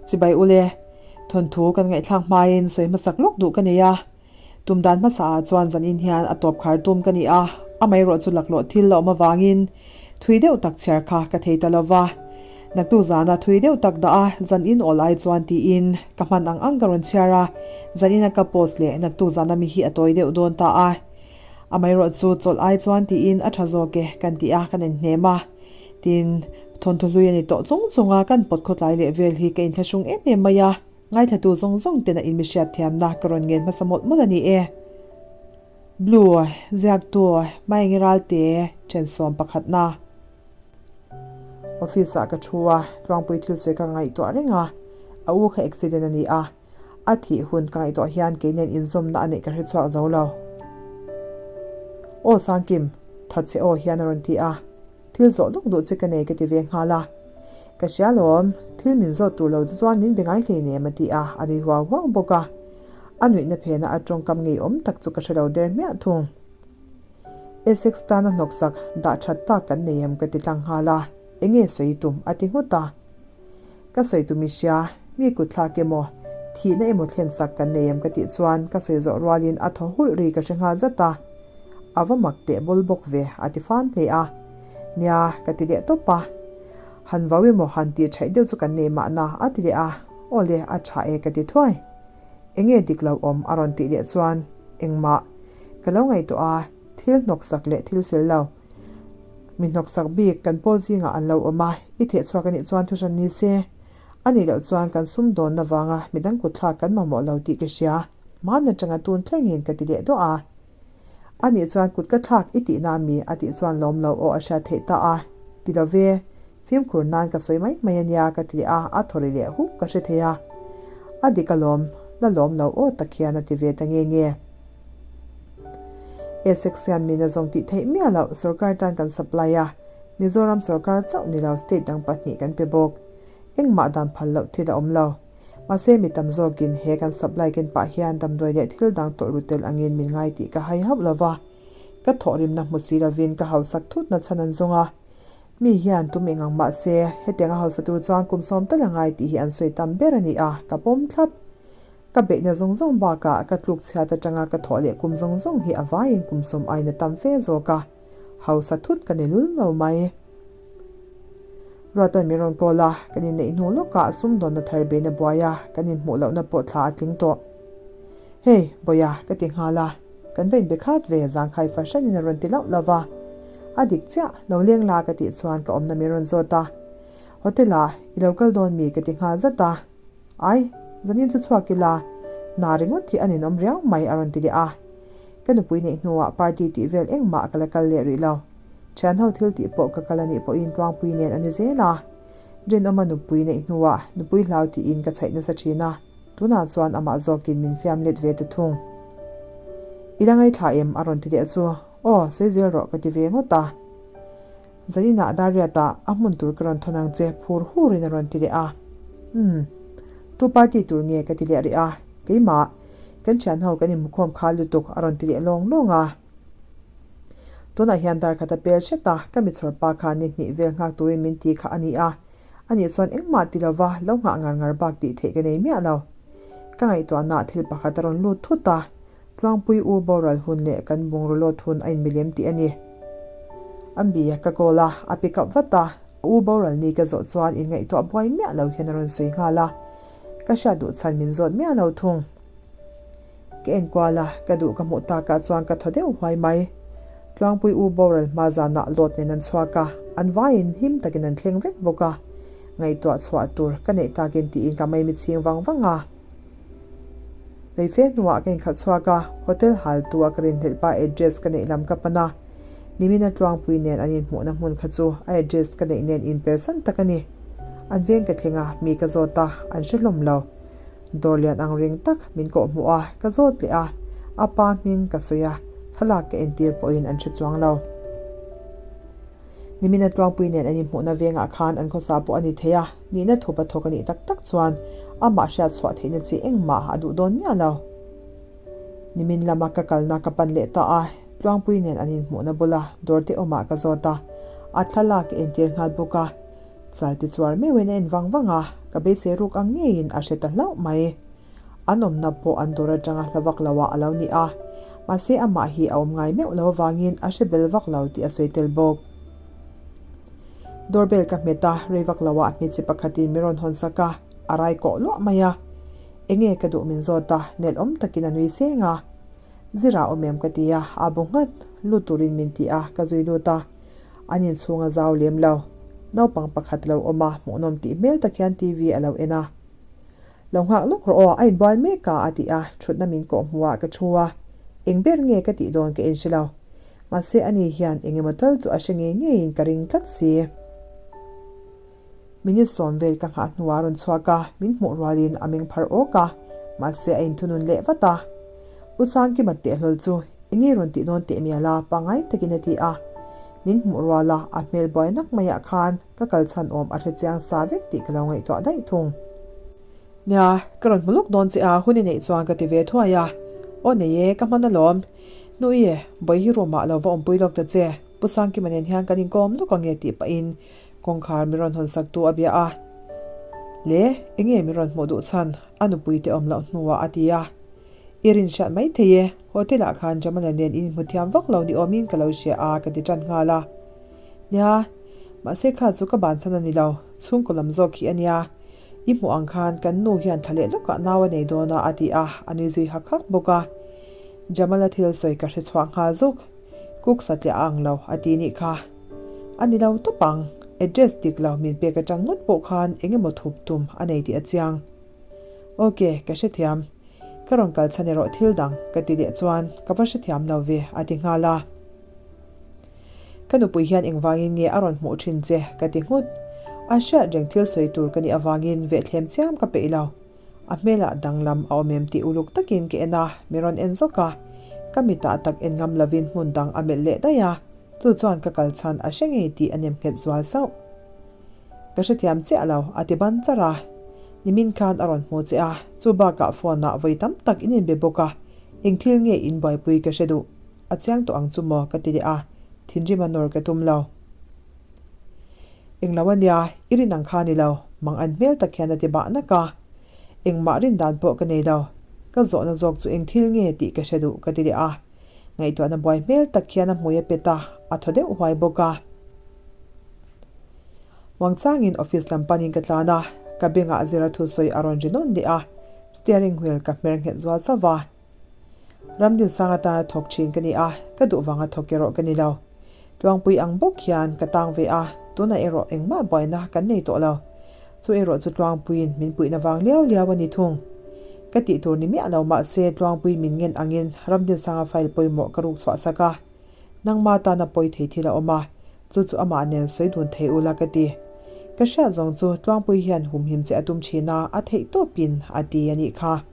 Chibai ule, thawnthu kan ngaihthlak hmain sawi hmasak lawk duh ka nei a. Tum dan hmasa ah chuan zanin hian a tawp khar tum ka ni a, amaherawh chu laklawh thil la awm avangin thui deuh tak chhiar kha ka thei ta lo va. Naktuk zana thui deuh tak dah a zanin awl ai chuan tiin ka hman ang ang ka rawn chhiar a, zanin a ka post leh naktuk zana mi hi a tawi deuh dawn ta a. Amaherawh chu chawlh ai chuan tiin a tha zawk e kan ti a, kan inhnem a. Tin, thawnthu hlui a ni tawh chung chung a, kan pawt khawtlai leh vel hi ka inthlahrung em em mai a. Ngaithlatu zawng zawng ten a inmi hriatthiamna ka rawn ngen hmasa mawlh mawlh a ni e. Blue, ziaktu, Maengi Ralte, Thensawm pakhatna. Office ah ka thu a, Tluangpui thil sawi ka ngaihtuah reng a, a u kha accident a ni a, a thih hun ka ngaihtuah hian kei nen inzawmna a neih ka hrechhuak zo lo. Aw Sangkim, thatchhe aw hian a rawn ti a. Thil zawh lawk duh che ka nei ka ti ve nghal a. Ka hria lawm, thil min zawt tur lo chu chuan min be ngai hleinem a ti a, a nui huau huau bawk a. A nuihna phena a tawngkam ngeiawm tak chu ka hre lo der hmiah thung. Essex tana hnawksak dah that tak kan nei em ka ti tlang nghal a, enge sawi tum a ti nghut a. Ka sawi tum i hria, mi kutthlak emaw, thihna emaw thlensak kan nei em ka tih chuan ka sawi zawh rualin a thaw hulh ri ka hre nghal zat a. A va mak teh bawl bawk ve, a ti fan hle a. Nia, ka ti leh tawp a. Han vau emaw han tih thaih deuh chu kan nei mahna, a ti leh a. Aw le, a tha e ka ti thuai. Enge dik lo awm a rawn tih leh chuan, Engmah. Ka lo ngaihtuah a, thil hnawksak leh thil fel lo. Mi hnawksak bik kan pawl zingah an lo awm a, i theh chhuak anih chuan thuhran ni se. A nih loh chuan kan sumdawnna vanga midang kutthlak kan mamawh lo tih ka hria. Hmaan atanga tun thlengin ka ti leh duah a. A nih chuan kut ka thlak i tihna mi a tih chuan lawm lo aw a hriat theih ta a. Ti lo ve, fimkhur nan ka sawi mai mai a nia ka ti leh a, a thaw ri leh huk ka hre thei a. A dik alawm, la lawm lo aw tak hian a ti ve ta nge nge. Essex hian mina zawng tih theih miah loh sorkar tan kan supply a, Mizoram sorkar chauh ni lo state dang pahnih kan pe bawk. Engmah dan phal loh thil a awm lo. Mahse mi tam zawkin he kan supply ken pah hian damdawi leh thil dang tawlh ru tel angin min ngai tih ka hai hauh lo va. Ka thawhrimna hmu si lovin ka hausak thutna chhan an zawng a. Mi hian tum eng ang mahse hetianga hausa tur chuan kum sawm tal a ngai tih hi an sawi tam ber a ni a, ka pawm thlap. Ka beihna zawng zawng bakah ka tluk chhiat atanga ka thawh leh kum zawng zawng hi a vaiin kum sawm aiin a tam fe zawk a, hausa thut ka ni lul lo mai. Ruatan min rawn call a, kan inneih hnu lawkah sumdawnna thar beihna buai a, kan inhmuh lohna pawh thla a tling tawh. Hey, Bawia, ka ti nghal a, kan va inbe khat ve, zangkhai fahranin a rawn ti lauh lauh va. A dik chiah, lo leng la ka tih chuan ka awmna min rawn zawt a. Hotel-ah i lo kal dawn mi ka ti nghal zat a. Ai, zanin chu chhuak ila, hna ringawt hi a ninawm riau mai a rawn ti leh a. Ka nupui neih hnuah party tih vel engmah ka la kal leh rih lo. Thianho thil tih pawh ka kal anih pawhin Tluangpui nen a ni zel a. Rinawma nupui neih hnuah nupui hlau tiin ka chhaih nasa thin a, tunah chuan amah zawkin min fiam let ve ta thung. I la ngaithla em? a rawn ti leh chu, Aw, sawi zel rawh ka ti ve ngawt a. Zaninah Dariata a hmun tur ka rawn thawn ang che phur hurin a rawn ti leh a. Umm. Tu party tur nge ka ti leh rih a. Keimah, kan thianho kan inhmukhawm khal lutuk a rawn ti leh lawng lawng a. Tunah hian dar khat a pel hret a, ka michhawr pa khan ni hnih vel nghak turin min ti kha a ni a. Ani chuan engmah ti lova lo nghah ngar ngar bak tih theih ka nei miah lo. Ka ngaihtuahnaah thil pakhat a rawn lut thut a. Tluangpui u boral hun leh kan bungraw lawt hun a inmilem tih a ni. Ambi ka call a, a pick up vat a, a u boral ni ka zawh chuan inngaihtuah buai miah lo hian a rawn sawi nghal a, ka hriat duh chhan min zawt miah lo thung. Ka enkual a, ka duh ka hmuh takah chuan ka thaw deuh huai mai. Tluangpui u boral hma zanah lawt nen an chhuak a, an vaiin hlim takin an thleng vek bawk a, ngaihtuah chhuah tur ka neih takin tiin ka maimi chhing vang vang a. Reife hnuah ka inkhalh chhuak a, hotel hal tu a ka rinhlelh pa address ka neih lam ka pan a. Nimina Tluangpui nen an inhmuhna hmun kha chu a address ka neih nen inpersan tak a ni. An veng ka thleng a, mi ka zawt a, an hre hlawm lo. Dawr lian ang ring tak min kawh hmuh a, ka zawt leh a, a pa hming ka sawi a, thlalak ka entir pawhin an hre chuang lo. Nimina Tluangpui nen an inhmuhna vengah khan an khawsa pawh a ni thei a, nihna thup a thawk a nih tak tak chuan amah hriat chhuah theihna chi engmah a duh dawn miah lo. Nimin lama ka kalna ka pan leh ta a, Tluangpui nen an inhmuhna bula dawr te awmah ka zawt a, a thlalak ka entir nghal bawk a, chal ti chuar meuhin a en vang vang a. Ka beisei ruk ang ngeiin a hre ta hlauh mai. An awmna pawh an dawr atanga hla vak lo ah a lo ni a, mahse amah hi a awm ngai meuh lo avangin a hre bel vak lo tih a sawi tel bawk. Doorbell ka hmet a, rei vak lo ah hmeichhe pakhatin min rawn hawn sak a, a rai kawh luah mai a. Enge ka duh min zawt a, nelawm takin a nui seng a. Zira awm em ka ti a, a bu nghat, lut turin min ti a, ka zui lut a. An inchhung a zau lem lo. Naupang pakhat lo awm a, hmuhnawm tih hmel tak hian TV a lo en a. Lo nghak lawk rawh aw, a inbual mek a a ti a, thutna min kawh hmuh ah ka thu a. Eng ber nge ka tih dawn ka inhre lo. Mahse ani hian eng emaw tal chu a hre ngei ngeiin ka ring tlat si. Minute sawm vel ka nghah hnuah a rawn chhuak a, min hmuh rualin a meng phar awk a, mahse a inthunun leh vat a. U Sangkima tehlawl chu eng nge rawn tih dawn teh mial a, pangngai takin a ti a. Min hmuh ruala a hmel buai nak maiah khan ka kal chhan awm a hre chiang sa vek tih ka lo ngaihtuah daih thung. Nia, ka rawn hmu lawk dawn che a, hun i neih chuan ka ti ve thuai a. Aw nei e, ka hman alawm. Nu i, Bawihi room ah lo va awmpui lawk ta che, Pu Sangkima nen hian kan inkawm lawk ange tih pahin Kawngkhar mi rawn hawn sak tu a bia a. Le, enge mi rawn hmuh duh chhan? A nupui te awm loh hnuah a ti a. I rin hriat mai thei e, hotel ah khan Jamala nen in inhmu thiam vak lo ni awmin ka lo hria a ka ti tan nghal a. Nia, mahse kha chu ka ban chhan a ni lo, chhungkaw lam zawk hi a nia. I hmuh ang khan kan nu hian thla leh lawkah nau a nei dawn a a ti a, a nui zui hak hak bawk a. Jamala thil sawi ka hre chhuak nghal zuk. Cook satliah a ang lo a ti nih kha. A ni lo tawp ang, address dik lo min pek atang ngawt pawh khan eng emaw thup tum a nei tih a chiang. Ok, ka hrethiam. Ka rawn kal chhan erawh thil dang ka ti leh chuan ka va hrethiam lo ve a ti nghal a. Ka nupui hian engvangin nge a rawn hmuh thin che ka ti nghut. A hriat reng thil sawi tur ka nih avangin vehthlem chiam ka peih lo. A hmelah danglam a awm em tih uluk takin ka en a, mi rawn en zawk a. Ka mitah tak en ngam lovin hmun dang a melh leh daih a, chu chuan ka kal chhan a hre ngei tih a nem nghet zual sauh. Ka hrethiam chiah lo, a ti ban char a. Nimin khan a rawn hmu che a, chu bakah phone ah vawi tam tak in inbe bawk a, eng thil nge in buaipui ka hre duh. A chiang tawh ang chu maw ka ti leh a, thinrim a nawr ka tum lo. Englo a nia, i rin ang kha ni lo, mang an hmel tak hian a ti bah nak a. Engmah rin dan pawh ka nei lo. Ka zawhna zawk chu eng thil nge tih ka hre duh ka ti leh a. Ngaihtuahna buai hmel tak hian a hmui a pet a, a thaw deuh huai bawk a. Wangchangin office lam panin ka tlan a, ka bengah zira thusawi a rawn ri nawn leh a, steering wheel ka hmer nghet zual sauh va. Ramdinsang atana thawk thin ka ni a, ka duh vanga thawk erawh ka ni lo. Tluangpui ang bawk hian ka tang ve a, tunah erawh engmah buaina kan nei tawh lo. Chu erawh chu Tluangpuiin min puihna vang liau liau a ni thung. Ka tih tur ni miah lo mahse Tluangpui min ngen angin Ramdinsanga file pawimawh ka ruk chhuah sak a. Nangma tana pawi thei thil a awm a, chu chu amah nen sawi dun thei ula ka ti. Ka hriat zawng chu Tluangpui hian humhim che a tum thin a, a theih tawpin a ti a nih kha.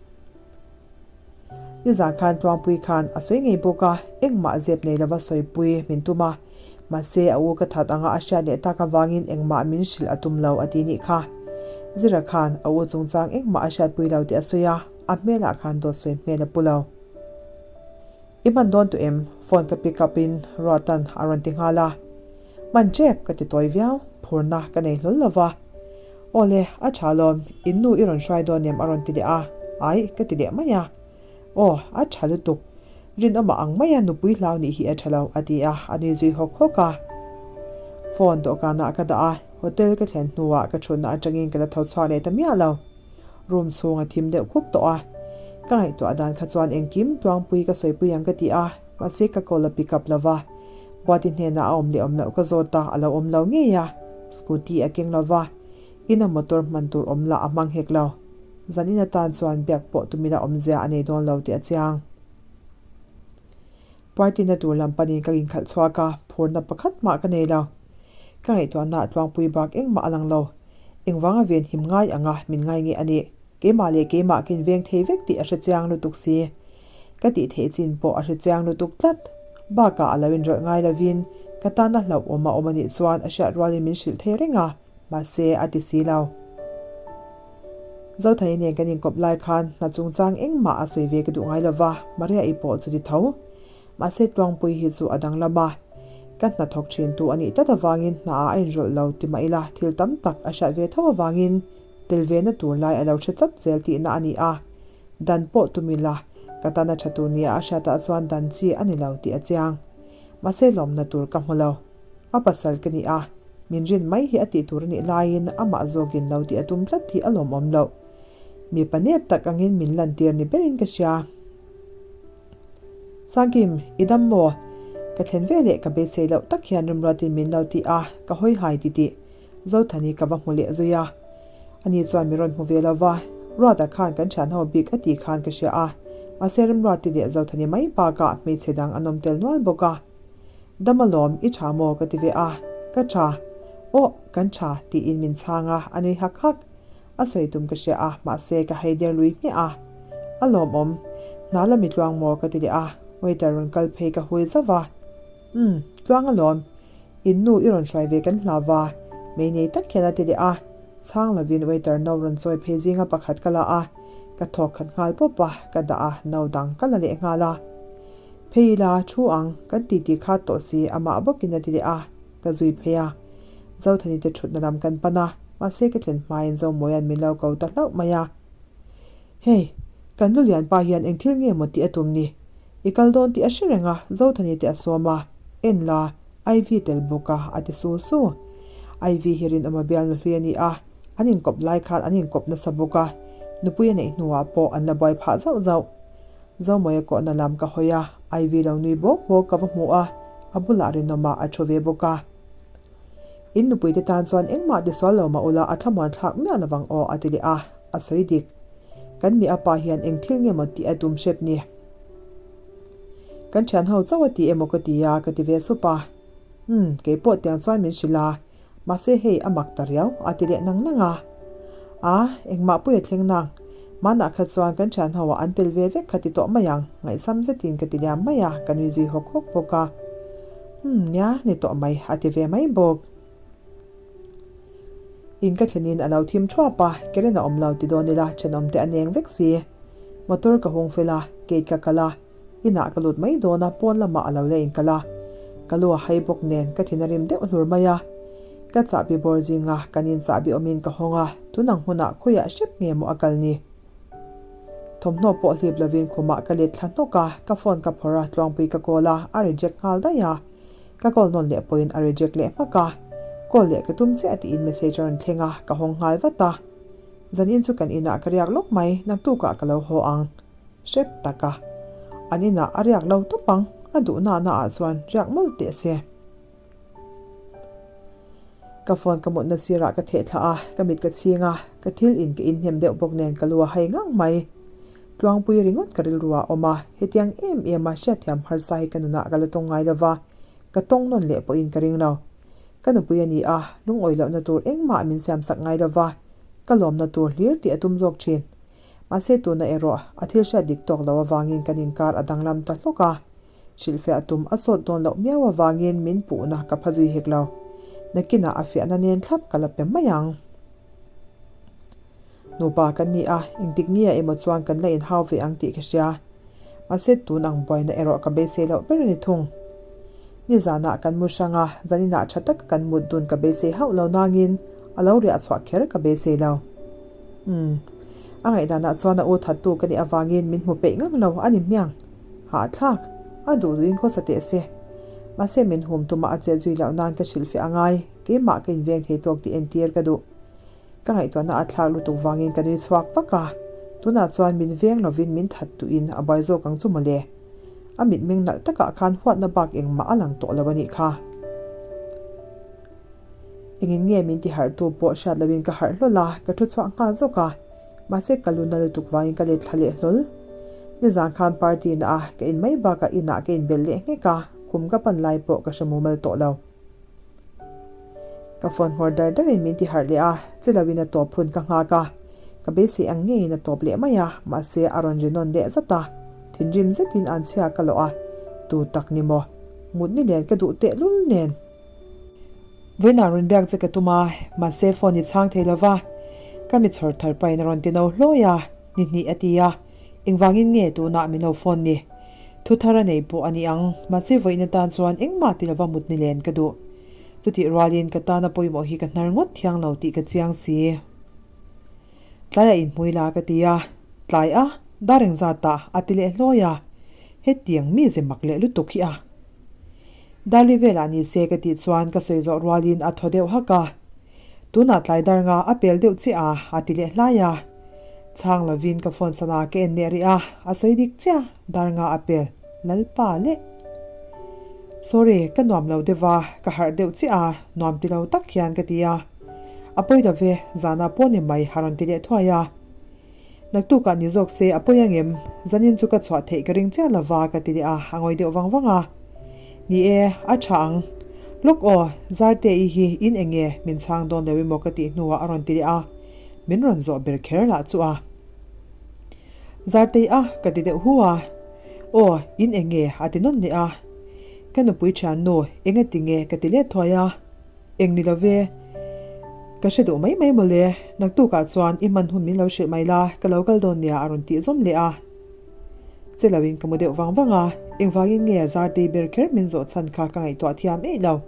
Nizan khan Tluangpui khan a sawi ngei bawk a, engmah zep nei lova sawipui min tum a. Mahse a u ka that anga a hriat leh tak avangin engmah min hrilh a tum lo a ti nih kha. Zira khan a u chungchang engmah a hriatpui lo tih a sawi a, a hmelah khan dawt sawi hmel a pu lo. I hman dawn tawh em? Phone ka pick up in Ruatan a rawn ti nghal a. Hman tep ka ti tawi viau, phurna ka nei hlawl lo va. Aw le, a tha lawm, in nu i rawn hruai dawn em a rawn ti leh a, ai ka ti leh mai a. Aw, a tha lutuk, rinawmah ang maia nupui hlau nih hi a tha lo a ti a, a nui zui hawk hawk a. Phone dawhkanah ka dah a, hotel ka thlen hnuah ka thutna atangin ka la tho chhuak leh ta miah lo. Room chhung a thim deuh khup tawh a, ka ngaihtuah dan kha chuan engkim Tluangpui ka sawipui ang ka ti a, mahse ka call a pick up lo va. Buati hnenah a awm leh awm loh ka zawt a, a lo awm lo ngei a, scooty a keng lo va, ina motor hman tur awm lah a hmang hek lo. Zanin atan chuan biak pawh tumila awmzia a nei dawn lo tih a chiang. Party na tur lam panin ka inkhalh chhuak a, phurna pakhat mah ka nei lo. Ka ngaihtuahna Tluangpui bak engmah a lang lo. Engvanga ven him ngai anga min ngai nge a nih? Keimah leh keimah ka inveng thei vek tih a hre chiang lutuk si. Ka tih theih chin pawh a hre chiang lutuk tlat. Bakah a lo inrawlh ngai lovin ka tana hlauhawm a awm a nih chuan a hriat rualin min hrilh thei reng a, mahse a ti si lo. Zothani nen kan inkawp lai khan hna chungchang engmah a sawi ve ka duh ngai lova, Maria-i pawh chu ti tho. Mahse Tluangpui hi chu a danglam a, ka hna thawk thin tu a nih tlat avangin hna ah a inrawlh lo ti mah ila thil tam tak a hriat ve tho avangin. Tel ve na tur lai a lo hre chat zel tihna a ni a, dan pawh tum ila, ka tana tha tur nia a hriatah chuan dan chi a ni lo tih a chiang. Mahse lawmna tur ka hmu lo. A pasal ka ni a, min rin mai hi a tih tur a nih laiin amah zawkin lo tih a tum tlat hi a lawmawm loh. Mipa nep tak angin min lantir ni berin ka hria. Sangkim, i dam maw? Ka thlen ve leh ka beisei loh tak hian Remruatin min lo ti a, ka hawi hai titih. Zothani ka va hmu leh zui a. Ani chuan mi rawn hmu ve lo va, Ruata khan kan thian ho bik a tih khan ka hria a, mahse Remruati leh Zothani mai bakah hmeichhe dang an awm tel nual bawk a. Dam alawm, i tha maw? ka ti ve a, Ka tha. Aw, kan tha, tiin min chhang a, a nui hak hak. A sawi tum ka hria a, mahse ka hei der lui hmiah a. A lawmawm. Hna la mi tluang maw? ka ti leh a, waiter rawn kal phei ka hui zauh va. Umm, tluang alawm. In nu i rawn hruai ve kan hlau va, mei nei tak hian a ti leh a. Chhang lovin waiter no rawn chawi phei zinga pakhat ka la a, ka thawk khat nghal pawp a, ka dah a, no dang ka la leh nghal a. Phei ila, thu ang, kan titi khat tawh si, amah bawkin a ti leh a, ka zui phei a. Zothani te thutna lam kan pan a, mahse ka thlen hmain Zomawia'n min lo ko ta hlauh mai a. Hei, kan lu lian pa hian eng thil nge maw tih a tum ni? I kal dawn tih a hre reng a, Zothani te a sawm a, en la, Ivy tel bawk a, a ti su su. Ivy hi rinawma bialnu hlui a ni a, an inkawp lai khan an inkawp nasa bawk a, nupui a neih hnuah pawh an la buai phah zauh zauh. Zomawia kawhna lam ka hawi a, Ivy lo nui bawk bawk ka va hmu a, a bulah rinawma a thu ve bawk a. In nupui te tan chuan engmah tisual lo mah ula a thlamuan thlak miah lovang aw a ti leh a, a sawi dik. Kan mi apa hian eng thil nge maw tih a tum hrep ni. Kan thian ho chauh a ti emaw ka ti a ka ti ve sup a. Umm, kei pawh tiang chuan min hrilh a, mahse hei a mak ta riau a ti leh nang nang a. A, engmah pui a thleng nang. Hmanah kha chuan kan thian ho ah an tel ve vek kha ti tawh mai ang, ngaihsam zetin ka ti liam mai a, ka nui zui hawk hawk bawk a. Umm, nia, ni tawh mai, a ti ve mai bawk. In ka thlenin a lo thim thuap a, Karen a awm lo ti dawn ila thenawmte a neng vek si. Motor ka hung fel a, gate ka kal a, inah ka lut mai dawn a, pawn lamah a lo la inkal a. Ka lu a hai bawk nen ka thin a rim deuh hlur mai a. Ka chahbi bawr zinga kan in chahbi awmin ka hawng a, tunang hmunah khawiah hrep nge maw a kal ni? Thawmhnaw pawh hlip lovin khumah ka let thla hnawk a, ka phone ka phawrh a, tluangpui ka call a, a reject nghal daih a. Ka call nawn leh pawhin a reject leh hmak a, call leh ka tum chiah tiin message a rawn thleng a, ka hawng nghal vat a. Zanin chu kan inah ka riak lawk mai, naktukah ka lo haw ang. Hrep tak a. An inah a riak lo tawp ang, a duh na na ah chuan riak mawlh teh se. Ka phone ka mutna sirah ka theh thla a, ka mit ka chhing a, ka thil in ka inhnem deuh bawk nen ka lu a hai ngang mai. Tluangpui ringawt ka rilru ah awm a, hetiang em em a hriatthiam harsa hi ka nunah ka la tawng ngai lova, ka tawng nawn leh pawhin ka ring lo. Ka nupui a ni a, lungawi lohna tur engmah min siamsak ngai lova, ka lawmna tur hlir tih a tum zawk thin. Mahse tuna erawh a thil hriat dik tawk lo avangin kan inkar a danglam ta hlawk a, hrilhfiah tum a sawt dawn loh miau avangin min puhna ka pha zui hek lo. Nakinah a fiahna nen thlap ka la pe mai ang. Nupa kan ni a, engtik nia emaw chuan kan la inhau ve ang tih ka hria. Mahse tun ang buaina erawh ka beisei loh ber a ni thung. Nizanah kan mu hrang a, zaninah tha taka kan mut dun ka beisei hauh lo nangin a lo riah chhuah kher ka beisei lo. Umm. A ngaihdanah chuan a u thattu ka nih avangin min hmu peih ngang lo a ni hmiang. Hahthlak. A duh duhin khawsa teh se. Mahse min hum tumah a chet zui loh nan ka hrilhfiah a ngai, keimah ka inveng thei tawk tih entir ka duh. Ka ngaihtuahna a thlak lutuk vangin ka nui chhuak vak a, tunah chuan min veng lovin min that tuhin a buai zawk ang chu mawle. A mitmeng nalh takah khan huatna bak engmah a lang tawh lo a nih kha. Engin nge min ti harhtu pawh hriat loin ka harh hlawl a, ka thu chhuak nghal zawk a, mahse ka lu na lutuk vangin ka let thla leh hlawl. Nizan khan party na a ka in mai bakah inah ka inbelh leh nghek a, khum ka pan lai pawh ka hre mumal tawh lo. Ka phone nghawr dar darin min ti harh leh a, che loin a tawp hun ka nghak a, ka beisei ang ngeiin a tawp leh mai a, mahse a rawn ri nawn leh zat a, thinrim zetin an chhia ka lawh a, tu tak ni maw? Mut ni len ka duh tehlul nen. Vawiinah rawn biak che ka tum a, mahse phone i chhang thei lova, ka mi chhawr thar pahin a rawn ti no hlawi a, ni hnih a ti a, engvangin nge tunah min lo phone ni? Thu thar a nei pawh a ni ang, mahse vawiin atan chuan engmah ti lova mut ni len ka duh. Chutih rualin ka tana pawimawh hi ka hnar ngawt thiang lo tih ka chiang si. Tlaiah inhmui la ka ti a, tlai a, dar engzatah a ti leh hlawi a, hetiang mi ze mak leh lutuk hi a. Darli velah ni se ka tih chuan ka sawi zawh rualin a thaw deuh hak a, tunah tlai dar nga a pel deuh chiah a, a ti leh hlai a. Chhang lovin ka phone sana ka en leh rih a, a sawi dik chiah, dar nga a pel Lalpa leh. Sorry, ka nuam lo deuh a, ka harh deuh chiah a, nuam ti lo tak hian ka ti a. A pawi lo ve, zanah pawh ni mai a rawn ti leh thuai a. Naktukah ni zawk se a pawi angem, zanin chu ka chhuah theih ka ring chiah lo va ka ti leh a, a ngawi deuh vang vang a. Ni e, a tha ang. Lawk aw, Zarte-i hi in eng nge min chhang dawn lo emaw ka tih hnuah a rawn ti leh a, min rawn zawh ber kher lah chu a. Zartei a, ka ti deuh hu a. Aw, in eng nge a ti nawn leh a. Ka nupui thiannu, eng a ti nge ka ti let thuai a. Eng ni lo ve. Ka hre duh mai mai mawle, naktukah chuan i hman hun min lo hrilh mai la, ka lo kal dawn nia a rawn tih zawm leh a. Che loin ka mu deuh vang vang a, engvangin nge Zartei ber kher min zawh chhan kha ka ngaihtuah thiam eih lo.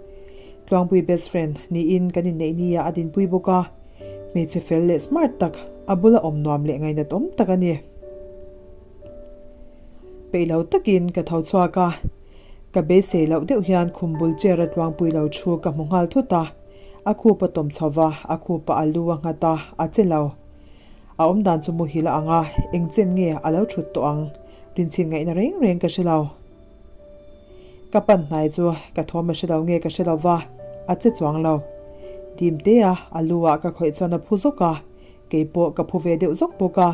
Tluangpui best friend niin kan inneih nia a dinpui bawk a, hmeichhe fel leh smart tak, a bula awm nuam leh ngainat awm tak a ni. Peih lo takin ka tho chhuak a. Ka beisei loh deuh hian khum bul chair a tluangpui lo thu ka hmu nghal thut a, a khup a tawm chho va, a khupa a lu a nghat a, a che lo. A awm dan chu muhil a ang a, eng chen nge a lo thut tawh ang? Rinchhin ngaihna reng reng ka hre lo. Ka pan hnai chu ka thawm a hre lo nge ka hre lo va, a che chuang lo. Dim te a, a lu ah ka khawih chuan a phu zawk a, kei pawh ka phu ve deuh zawk bawk a,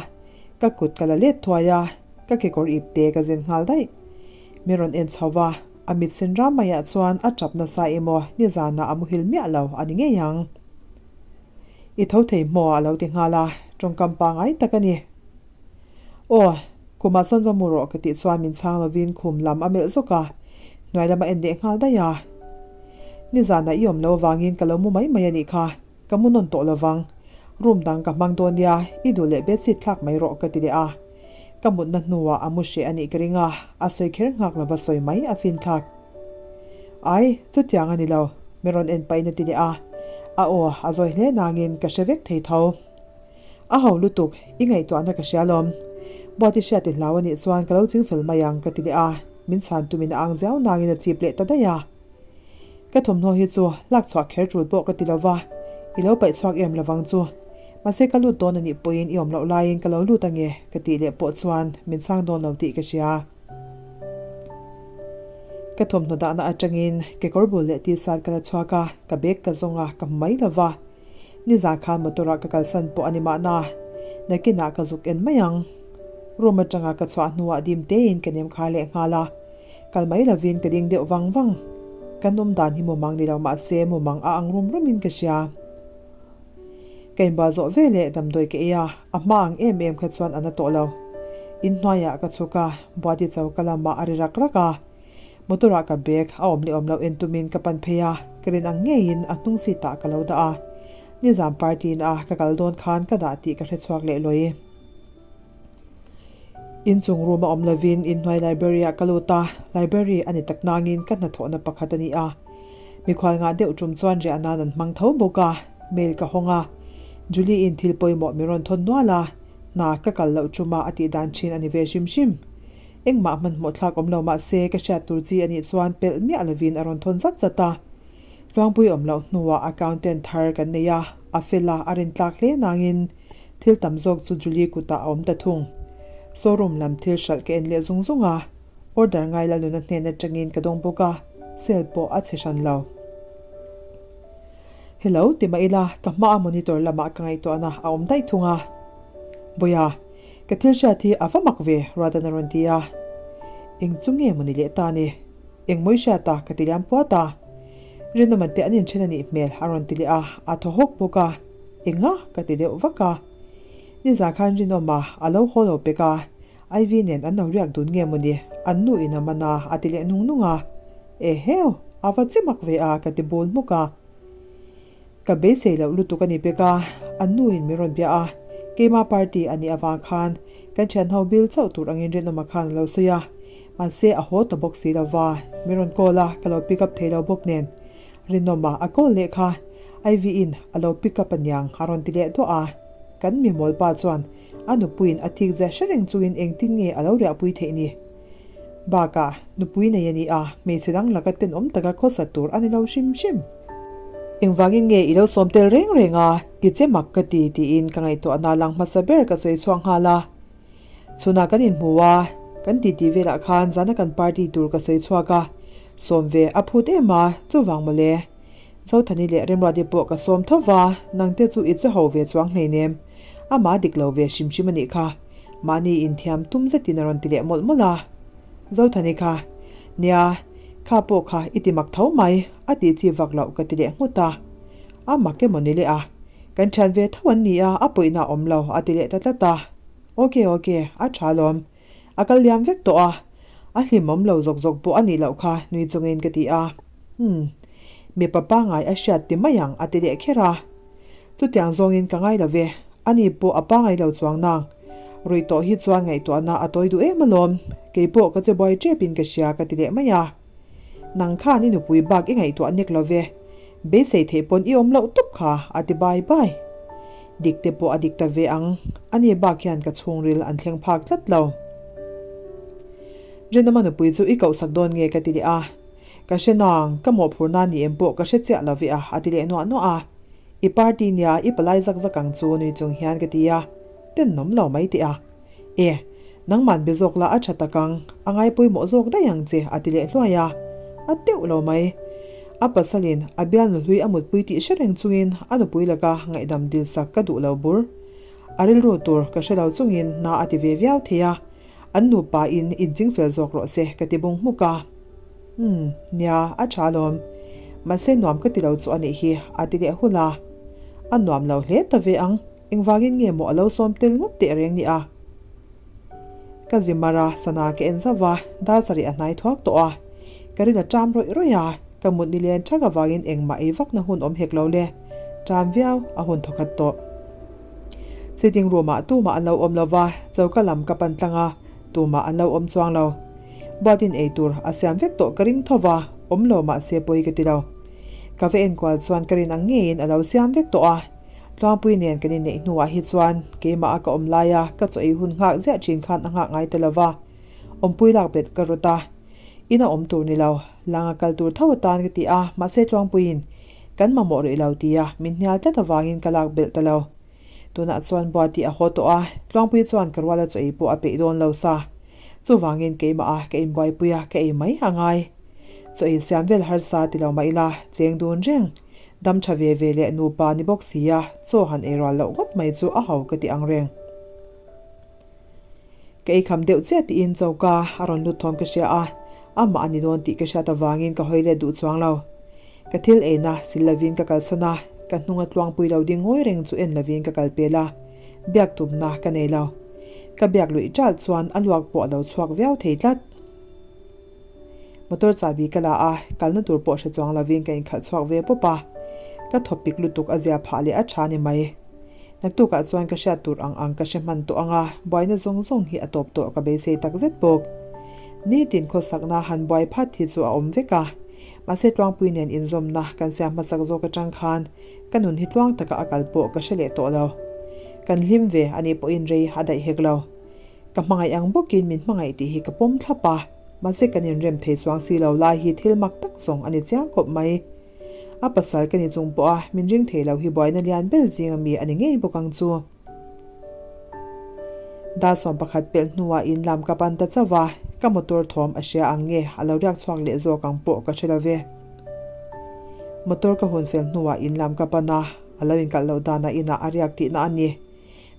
ka kut ka la let thuai a, ka kekawr ip te ka zen nghal daih. Mi rawn en chho va, a mit sen ram maiah chuan a tap nasa emaw nizanah a muhil miah lo a ni ngei ang. I tho thei hmaw a lo ti nghal a, tawngkam pangai tak a ni. Aw, khumah sawn va mu rawh ka tih chuan min chhang lovin khum lam a melh zawk a, hnuai lam a en leh nghal daih a. Nizanah i awm lo avangin ka lo mu mai mai a nih kha. Ka mu nawn tawh lovang. Room dang ka hmang dawn nia, i duh leh bedsheet thlak mai rawh ka ti leh a. Ka mutna hnuah a mu hreh a nih ka ring a, a sawi kher nghak lova sawi mai a fin thlak. Ai, chutiang a ni lo, min rawn en pahin a ti leh a. A aw a zawi hle nangin ka hre vek thei tho. A ho lutuk, i ngaihtuahna ka hria lawm. Buat i hriat i hlau a nih chuan ka lo ching fel mai ang ka ti leh a, min chhan tumin a ang ziau nangin a chip leh ta daih a. Ka thawmhnaw hi chu lak chhuah kher tul pawh ka ti lo va, i lo paih chhuak em lovang chu. Mahse ka lut dawn a nih pawhin i awm loh laiin ka lo lut ange ka tih leh pawh chuan min chhang dawn lo tih ka hria. Ka thawmhnaw dahna atangin kekawr bul leh t-shirt ka la chhuak a, ka bag ka zawng a, ka hmu mai lo va. Nizan khan motor ah ka kalsan pawh a ni mahna, nakinah ka zuk en mai ang. Room atanga ka chhuah hnuah dim tein ka nem khar leh nghal a, kal mai lovin ka ding deuh vang vang. Kan awm dan hi mumang ni lo mahse mumang a ang rum rumin ka hria. Ka inbual zawh ve leh damdawi ka ei a, a hma ang em em kha chuan a na tawh lo. Inhnuaiah ka chhuk a, Buati choka lamah a ri rak rak a. Motor ah ka bag a awm leh awm loh en tumin ka pan phei a, ka rin ang ngeiin a hnung seat ah ka lo dah a. Nizam party na a ka kal dawn khan ka dah tih ka hre chhuak leh lawi. Inchung room a awm lovin inhnuai library ah ka lut a, library a ni tak nangin ka hnathawhna pakhat a ni a. Mikhual ngah deuh tum chuan riah nan an hmang tho bawk a, mail ka hawng a. Julie in thil pawimawh min rawn thawn nual a, hna ka kal loh tuma a tih dan thin a ni ve hrim hrim. Engmah hmanhmawh thlak awm lo mahse ka hriat tur chi a nih chuan pelh miah lovin a rawn thawn zat zat a. Tluangpui awm loh hnuah accountant thar kan nei a, a fel a, a rin tlak hle nangin thil tam zawk chu Julie kutah a awm ta thung. Showroom lam thil hralh ka en leh zung zung a, order ngai Lalnuna hnen atangin ka dawng bawk a, sale pawh a chhe hran lo. Hello ti mah ila ka hmaa monitor lamah ka ngaihtuahna a awm daih thung a. Bawiha, ka thil hriat hi a va mak ve, Ruatan a rawn ti a. Eng chu nge maw ni leh ta ni? Eng mawi hriat a, ka ti liam puat a. Rinawman te an inthen a nih hmel a rawn ti leh a, a thaw hawk bawk a. Enga? ka ti deuh vak a. Nizan khan Rinawma a lo haw lo pek a, Ivy nen an lo riak dun nge maw ni? An nu in a man a, a ti leh nung nung a. Eheu! A va che mak ve a, ka ti bul hmuk a. Ka beisei loh lutuk a ni pek a, an nu in min rawn bia a. Keima party a nih avang khan kan thianho bil chauh tur angin rinawma khan a lo sawi a. Mahse a haw ta bawk si lo va, min rawn call a, ka lo pick up thei lo bawk nen. Rinawma a call leh kha Ivy in a lo pick up aniang a rawn ti leh duah a. Kan mimawlpa chuan a nupuiin a thik zia hre reng chungin engtin nge a lo riahpui theih ni? Bakah, nupui nei a ni a, hmeichhe dang laka tenawm taka khawsa tur a ni lo hrim hrim. Engvangin nge i lo sawm tel reng reng a, i che mak ka ti tiin ka ngaihtuahna lang hmasa ber ka sawi chhuak nghal a. Chhunah kan inhmu a, kan titi velah khan zana kan party tur ka sawi chhuak a, sawm ve a phut em a, chuvang mawle. Zothani leh Remruati pawh ka sawm tho va, nangte chu i che ho ve chuang hleinem. Amah dik lo ve hrim hrim a nih kha. Mahni inthiam tum zetin a rawn ti leh mawlh mawlh a. Zothani kha, Nia, kha pawh kha i ti mak tho mai, a tih chi vak loh ka ti leh nghut a. A mak emaw ni leh a. Kan thian ve tho an ni a, a pawihna a awm lo, a ti leh ta tlat a. Ok, ok, a tha lawm. A kal liam vek tawh a, a hlimawm lo zawk zawk pawh a nih loh kha nui chungin ka ti a. Umm, mipa pangai a hriat ti mai ang a ti leh kher a. Chutiang zawngin ka ngai lo ve, ani pawh a pangai lo chuang nang. Ruih tawh hi chuan ngaihtuahna a tawi duh em alawm, kei pawh ka che buai tepin ka hria ka ti leh mai a. Nang khan i nupui bak i ngaihtuah nek lo ve, Beisei theih pawn i awm loh tawp kha a ti bai bai. Dik te pawh a dik ta ve ang, ani bak hian ka chhungril an thleng phak tlat lo. Rinawma nupui chu i kohsak dawn nge ka ti leh a, ka hre nang, ka mawhphurhna ni em pawh ka hre chiah lo ve a a ti leh nuah nuah a. I party nia i palai zak zak ang chu nui chung hian ka ti a, tenawm lo mai teh a. E, nangman be zawk la a tha tak ang, a ngai pawimawh zawk daih ang che a ti leh hluai a. A teuh lo mai. A pasalin a bialnu hlui a mutpui tih hre reng chungin a nupui laka ngaihdam dilsak ka duh lo bur. A rilru tur ka hre lo chungin na a ti ve viau thei a, an nupa in inching fel zawk rawh se ka ti bung hmuk a. Umm, nia, a tha alawm. Mahse nuam ka ti lo chu a nih hi a ti leh hul a. A nuam lo hle ta ve ang. Engvangin nge maw a lo sawm tel ngawt teh reng ni a? Ka zi mar a, sana ka en zauh a, dar sarih a hnai thuak tawh a. Ka rin a ṭam rawih rawih a, ka mut ni len ṭhak avangin engmah ei vakna hun awm hek lo le. Ṭam viau, a hun thawkhat tawh. Sitting room ah tumah an lo awm lo va, choka lam ka pan tlang a, tumah an lo awm chuang lo. Buatin ei tur a siam vek tawh ka ring tho va, awm lo mahse pawi ka ti lo. Ka va enkual chuan ka rin ang ngeiin a lo siam vek tawh a. Tluangpui nen kan inneih hnuah hi chuan keimah a ka awm laia ka chaw ei hun nghak ziah thin khan a nghak ngai ta lova, awmpui lak bet ka rawt a. In a awm tur ni lo, lang a kal tur tho atan ka ti a, mahse Tluangpuiin kan mamawh rih lo tia min hnial tlat avangin ka lak belh ta lo. Tunah chuan Buati a haw tawh a, Tluangpui chuan ka ruala chaw ei pawh a peih dawn lo sa. Chuvangin keimah a ka inbuaipui a, ka ei mai a ngai. Chaw ei siam vel harsa ti lo mah ila, cheng dun reng. Dam tha ve ve leh nupa ni bawk si a, chaw han ei rual loh ngawt mai chu a ho ka ti ang reng. Ka ei kham deuh chiah tiin choka a rawn lut thawm ka hria a, amah a ni dawn tih ka hriat avangin ka hawi let duh chuang lo. Ka thil eina sil lovin ka kalsan a, ka hnunga tluangpui lo ding ngawi reng chu en lovin ka kal pel a, biak tumna ka nei lo. Ka biak luih ṭalh chuan a luak pawh a lo chhuak viau thei tlat. Motor chahbi ka la a, kalna tur pawh hre chuang lovin ka inkhalh chhuak ve pawp a. Ka thawp pik lutuk a zia phah leh a tha ni mai. Naktukah chuan ka hriat tur ang ang ka hre hman tawh ang a, buaina zawng zawng hi a tawp tawh ka beisei tak zet bawk. Nitin khawsakna han buai phat hi chu a awm vek a. Mahse Tluangpui nen inzawmna kan siam hmasak zawk atang khan ka nun hi tluang taka a kal pawh ka hre leh tawh lo. Kan hlim ve anih pawhin rei a daih hek lo. Ka hmangaih ang bawkin min hmangaih tih hi ka pawm thlap a, mahse kan inrem thei chuang si lo lai hi thil mak tak zawng a ni chiang khawp mai. A pasal ka ni chung pawh a min ring thei lo hi buaina lian ber zing ami a ni ngei bawk ang chu. Dar 11 pelh hnuah in lam ka pan ta chauh a, ka motor thawm a hria ang nge a lo riak chhuak leh zawk ang pawh ka hre lo ve. Motor ka hun fel hnuah in lam ka pan a, a lo inkalh loh danah inah a riak tihna a ni.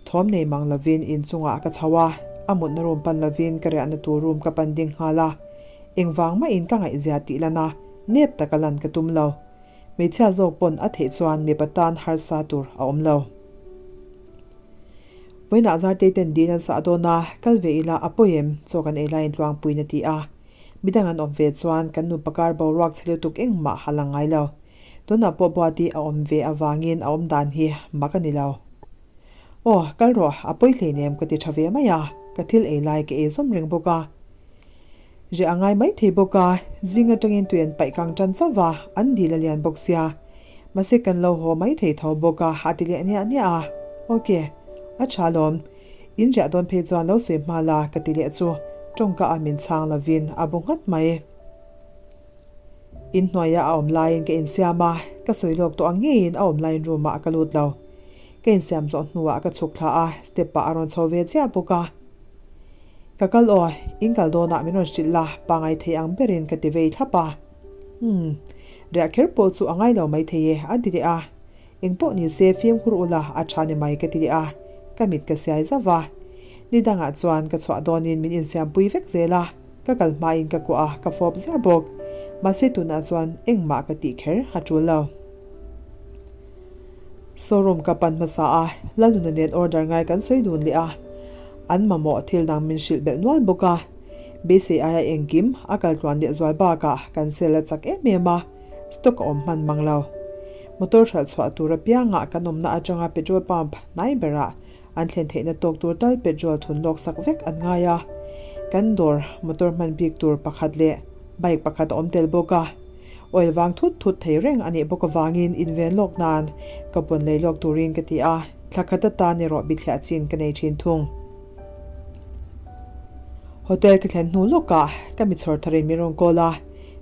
Thawm nei mang lovin inchungah ka chho a, a mutna room pan lovin ka riahna tur room ka pan ding nghal a. Engvang mahin ka ngaihzia tih lan a, nep taka lan ka tum lo. Hmeichhia zawk pawn a theih chuan mipa tan harsa tur a awm lo. Vawiinah Zartei ten dil an sah dawn a, kal ve ila a pawi em? Chaw kan ei laiin Tluangpuiin a ti a. Midang an awm ve chuan kan nupa kar boruak chhe lutuk engmah a lang ngai lo. Tunah pawh Buati a awm ve avangin a awm dan hi mak a ni lo. Aw, kal rawh, a pawi hleinem ka ti tha ve mai a, ka thil ei lai ka ei zawm reng bawk a. Reh a ngai mai thei bawk a, zing atangin tui an paih kang tan chauh va, an dil a lian bawk sia. Mahse kan lo haw mai thei tho bawk a, a ti leh niah niah a. Ok, A tha lawm. In riah dawn phei chuan lo sawi hma la ka ti leh chu tawngka a min chhang lovin a bu nghat mai. In hnuaia a awm laiin ka insiam a, ka sawi lawk tawh ang ngeiin a awm laiin room ah ka lut lo. Ka insiam zawh hnuah ka chhuk thla a, step ah a rawn chho ve chiah bawk a. Ka kal aw, in kal dawnah min rawn hrilh la, pangai thei ang berin ka ti vei thlap a. Umm, riah kher pawh chu a ngai lo maithei e, a ti leh a. Eng pawh ni se fimkhur ula a tha ni mai ka ti leh a, ka mit ka siai zauh va. Ni dangah chuan ka chhuah dawnin min insiampui vek zel a, ka kal hmain ka kuah a, ka fawp ziah bawk. Mahse tunah chuan engmah ka tih kher a tul lo. Showroom ka pan hmasa a, Lalnuna nen order ngai kan sawi dun leh a, an mamawh thil dang min hrilh belh nual bawk a. Beisei aia engkim a kal tluan leh zual bakah kan sel a chak em em a. Stock a awm hman mang lo. Motor hralh chhuah tur apiangah kan awmna atanga petrol pump hnai berah an thlen theihna tawk tur tal petrol thun lawk sak vek an ngai a. Kan dawr motor hman bik tur pakhat leh bike pakhat a awm tel bawk a. Oil vang thut thut thei reng a nih bawk avangin inven lawk nan ka pawn lei lawk turin ka ti a, thla khat atan erawh bithliah chin ka nei thin thung. Hotel ka thlen hnu lawkah ka mi chhawr tharin min rawn call a.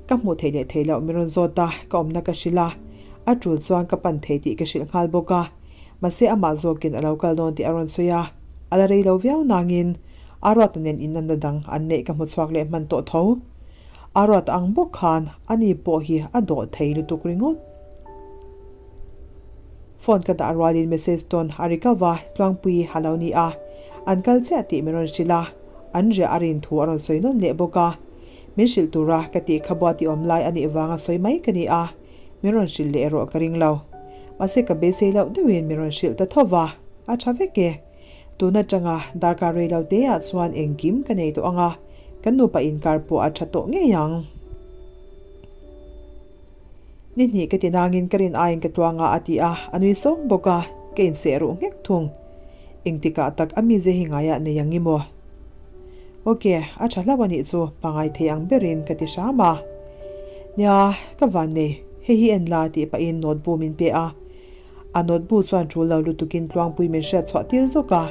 Ka hmuh theih leh theih loh min rawn zawt a, ka awmna ka hrilh a, a tul chuan ka pan thei tih ka hrilh nghal bawk a. Mahse amah zawkin a lo kal dawn tih a rawn sawi a, a la rei lo viau nangin Aruata nen inanna dang an neih ka hmu chhuak leh hman tawh tho. Aruata ang bawk khan ani pawh hi a dawh thei lutuk ringawt. Phone ka dah rualin message tawn a ri kau va, Tluangpui a lo ni a, an kal chiah tih min rawn hrilh a, an riah a rin thu a rawn sawi nawn leh bawk a. Min hrilh tura ka tih kha bua ti awm lai a nih vanga sawi mai ka ni a, min rawn hrilh leh erawh ka ring lo. Mahse ka beisei loh deuhin min rawn hrilh ta tho va, a tha vek e. Tun atanga darkar rei lo te ah chuan engkim ka nei tawh ang a, kan nupa inkar pawh a tha tawh ngei ang. Ni hnih ka ti nangin ka rin aiin ka tluang a a ti a, a nui sawng bawk a, ka inseh ruh nghek thung. Engtikah tak a mize hi ngaiah nei ang i maw? Ok, a tha hlauh a nih chu, pangai thei ang berin ka ti hram a. Nia, ka van nei, hei hi en la tih pahin note bu min pe a. A note bu chuan tul lo lutukin Tluangpui min hriat chhuah tir zawk a.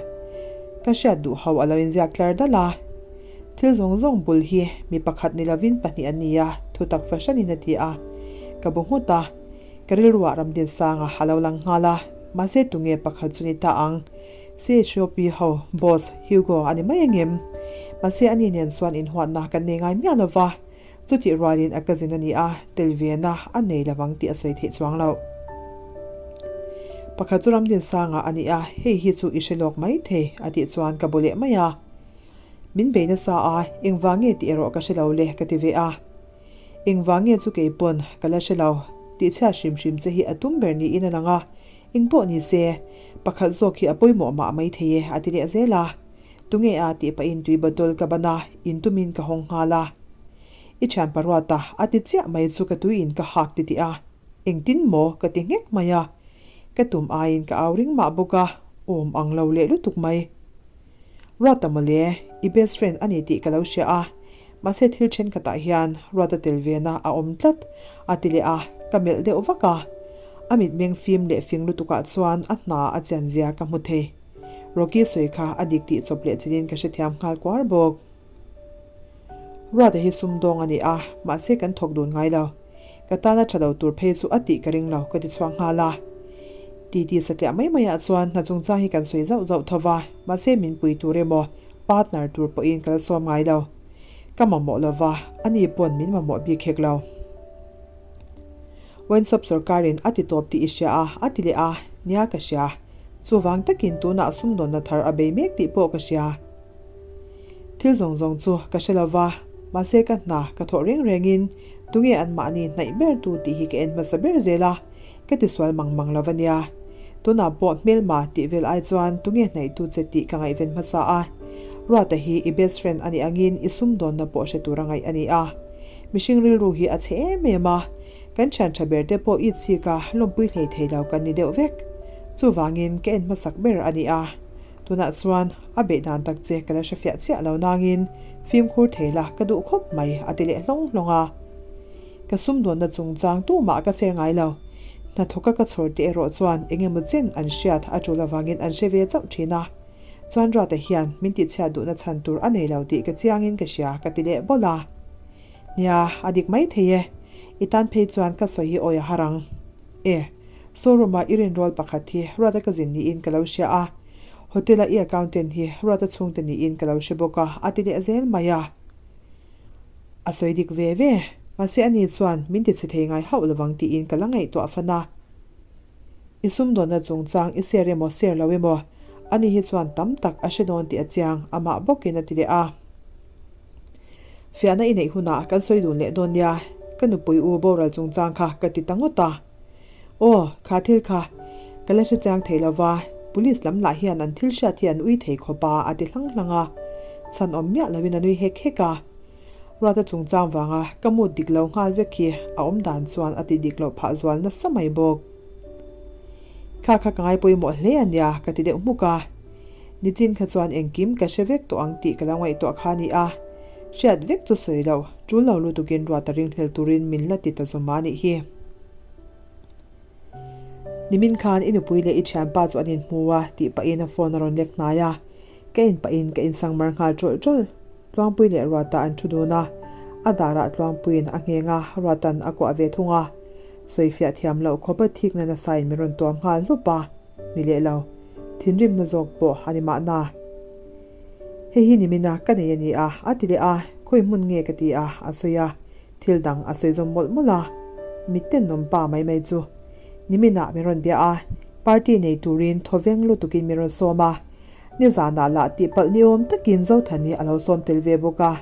Ka hriat duh ho a lo inziak tlar dal a. Thil zawng zawng bul hi mi pakhat ni lovin pahnih an ni a, thutak fahranin a ti a. Ka bu nghut a, ka rilruah Ramdinsanga a lo lang nghal a, mahse tunge pakhat chu ni ta ang? CHOP ho boss Hugo a ni mai angem? Mahse ani nen chuan inhuatna kan nei ngai miah lova, chutih rualin a cousin a ni a, tel vena a nei lovang tih a sawi theih chuang loh. Pakhat chu Ramdinsanga a ni a, hei hi chu i hre lawk mai thei a tih chuan ka bu leh mai a. Min bei nasa a, engvang nge tih erawh ka hre lo le ka ti ve a. Engvang nge chu kei pawn ka la hre lo, tihchhiat hrim hrim che hi a tum ber niin a lang a, Eng pawh ni se, pakhat zawk hi a pawimawh mah mai thei e, a ti leh zel a. Tunge a tih pahin tui bottle ka ban a, in tumin ka hawng nghal a. I thian paruata a ti chiah mai chu ka tui in ka hak ti tih a. Engtin maw ka ti nghek mai a. Ka tum aiin ka au ring mah bawk a, awm ang lo leh lutuk mai. Ruata mawle, i best friend a ni tih ka lo hria a, Mahse thil thenkhatah hian Ruata tel vena a awm tlat a ti leh a, ka melh deuh vak a. A mitmeng fim leh fing lutukah chuan a hna a chian zia ka hmu thei. Rocky sawi kha a dik tih chawp leh chelin ka hrethiam nghal kuar bawk. Ruata hi sumdawng a ni a, mahse kan thawk dun ngai lo. Ka tana tha lo tur phei chu a tih ka ring lo ka ti chhuak nghal a. Titi satliah mai maiah chuan hna chungchang hi kan sawi zauh zauh tho va, mahse min pui tur emaw Partner tur pawhin ka la sawm ngai lo. Ka mamawh lo va, ani pawn min mamawh bik hek lo. Wensop sorkarin a ti tawp tih i hria a, a ti leh a, nia ka hria. Chuvang takin tunah sumdawnna thar a bei mek tih pawh ka hria. Thil zawng zawng chu ka hre lo va, mahse ka hna ka thawh reng rengin tunge anmahni hnaih ber tu tih hi ka en hmasa ber zel a. Ka ti sual mang mang lo va nia. Tunah pawh hmelma tih vel ai chuan tunge hnaihtu che tih ka ngaihven hmasa a. Ruata hi i best friend a nih angin i sumdawnna pawh hre tura ngaih a ni a. Mihring rilru hi a chhe em em a. Kan thian tha ber te pawh i chik a lawmpui hlei thei lo kan ni deuh vek. Chuvangin ka en hmasak ber a ni a. Tunah chuan a beih dan tak che ka la hrefiah chiah lo nangin fimkhur thei la ka duh khawp mai a ti leh hlawng hlawng a. Ka sumdawnna chungchang tumah ka ser ngai lo. Hnathawka ka chhawr te erawh chuan eng emaw chen an hriat a tul avangin an hre ve chauh thin a. Chuan Ruata hian min tihchhiat duhna chhan tur a nei lo tih ka chiangin ka hria ka ti leh bawlh a. Nia, a dik mai thei e. I tan phei chuan ka sawi hi awi a har ang. E, showroom-a i rinrawl pakhat hi Ruata ka zin niin ka lo hria a. Hotel-a i accountant hi Ruata chhungte niin ka lo hre bawk a, a ti leh zel mai a. A sawi dik ve ve. Mahse ani chuan min ti chhe thei ngai hauh lovang tiin ka la ngaihtuah fan a. I sumdawnna chungchang i share emaw share lo emaw, ani hi chuan tam tak a hre dawn tih a chiang, amah bawkin a ti leh a. Fiahna i neih hunah kan sawi dun leh dawn nia, ka nupui u boral chungchang kha ka ti ta ngawt a. Aw, kha thil kha ka la hre chiang thei lo va, police lam lah hian an thil hriat hi an ui thei khawp a, a ti hlang hlang a. Chhan awm miah loin a nui hek hek a. Ruata chungchang vanga ka mood dik lo nghal vek hi a awm dan chuan a ti dik loh phah zual nasa mai bawk. Kha kha ka ngai pawimawh hle a nia ka ti deuh hmuk a. Nichin kha chuan engkim ka hre vek tawh ang tih ka lo ngaihtuah kha a ni a. Hriat vek chu sawi lo, tul lo lutukin Ruata ringhlel turin min la ti ta zawm a nih hi. Nimin khan i nupui leh i thianpa chu an inhmu a tih pahin a phone a rawn lek hnai a. Ka in pahin ka insangmar nghal ṭawlh ṭawlh. Tluangpui leh Ruata an ṭhu dun a, a darah Tluangpuiin a ngheng a, Ruata'n a kuah ve thung a. Sawifiah thiam loh khawpa thikna nasain min rawn tuam nghal hlup a, ni leh lo. Thinrimna zawk pawh a ni mahna. Hei hi nimina ka nei a ni a, a ti leh a, khawi hmun nge ka ti a, a sawi a, thil dang a sawi zawm mawlh mawlh a. Mitten awm pa mai mai chu. Niminah min rawn bia a, party nei turin thawveng lutukin min rawn sawm a, Nizanah lah tihpalh niawm takin Zothani a lo sawm tel ve bawk a.